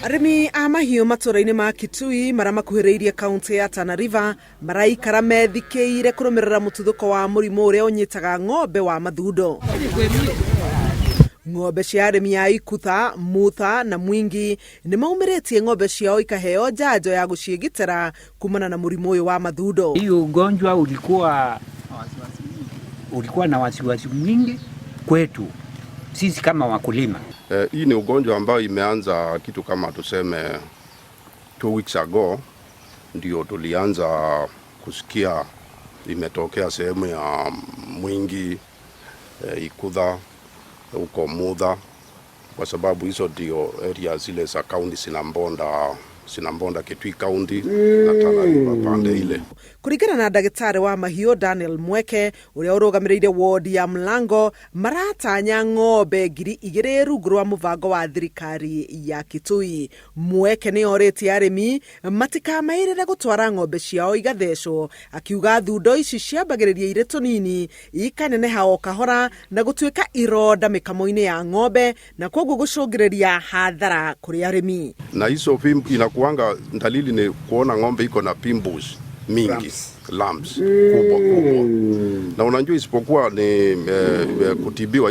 Arĩmi a mahiũ matũra-inĩ ma Kitui marĩa makuhĩrĩirie kaunti ya Tana River maraikara methikĩire kũrũmĩrĩra mũtuthũko wa mũrimũ ũrĩa ũnyitaga ng'ombe wa mathundo. Ng'ombe cia arĩmi a Ikutha, Mutha na Mwingi nĩ maumĩrĩtie ng'ombe ciao ikaheo njanjo ya gũciĩgitĩra kumana na mũrimũ ũyũ wa mathundo. Hii ugonjwa ulikuwa na wasiwasi mwingi kwetu sisi kama wakulima. Hii ni ugonjwa ambayo imeanza kitu kama tuseme 2 weeks ago, ndio tulianza kusikia imetokea sehemu ya Mwingi, Ikutha huko Mutha, kwa sababu hizo ndio area zile za kaunti zinaborder Kitui County na Tana River pande ile. Kũringana na ndagĩtarĩ wa mahiũ Daniel Mweke ũrĩa ũrũgamĩrĩire wodi ya Mlango, maratanya ng'ombe 2000 rungu rwa mũbango wa thirikari ya Kitui. Mweke nĩ orĩtie arĩmi matikamaĩrĩre gũtwara ng'ombe ciao igathecwo, akiuga thundo ici ciambagĩrĩria irĩ tũnini ikaneneha o kahora na gũtuĩka ironda mĩkamo-inĩ ya ng'ombe na koguo gũcũngĩrĩria hathara kũrĩ arĩmi. Na hizo inakuanga dalili ni kuona ng'ombe iko na pimples mingi, lumps kubwa kubwa, na unajua isipokuwa ni kutibiwa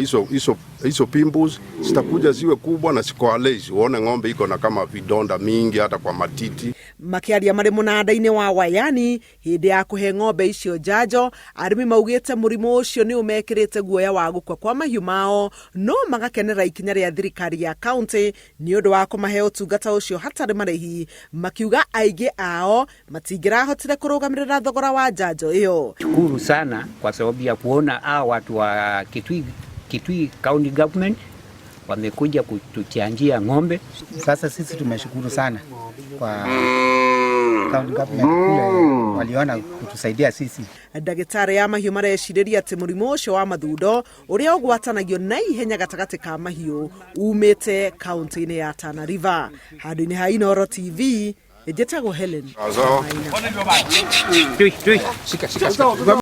hizo pimples zitakuja ziwe kubwa na zikoalezi, uone ng'ombe iko na kama vidonda mingi hata kwa matiti. Makĩaria marĩ mũnanda-inĩ wa Wayani hĩndĩ ya kũhe ng'ombe icio njanjo, arĩmi maugĩte mũrimũ ũcio nĩ ũmekĩrĩte guoya wa gũkua kwa mahiũ mao, no magakenera ikinya rĩa thirikari ya kaunti nĩ ũndũ wa kũmahe ũtungata ũcio hatarĩ marĩhi, makiuga aingĩ ao matingĩrahotire kũrũgamĩrĩra thogora wa njanjo ĩyo. Shukuru sana kwa sababu ya kuona hao watu wa Kitui County Government wamekuja kutuchanjia ng'ombe. Sasa sisi tumeshukuru sana kwa county government kule waliona kutusaidia sisi. Ndagĩtarĩ ya mahiũ marecirĩria atĩ mũrimũ ũcio wa mathundo ũrĩa ũgwatanagio na ihenya gatagatĩ ka mahiũ umĩte kaunti-inĩ ya Tana River. Handũ-inĩ ha Inooro TV, njĩtagwo Helen Sawa. Maina. Tui, tui. Shika, shika, shika.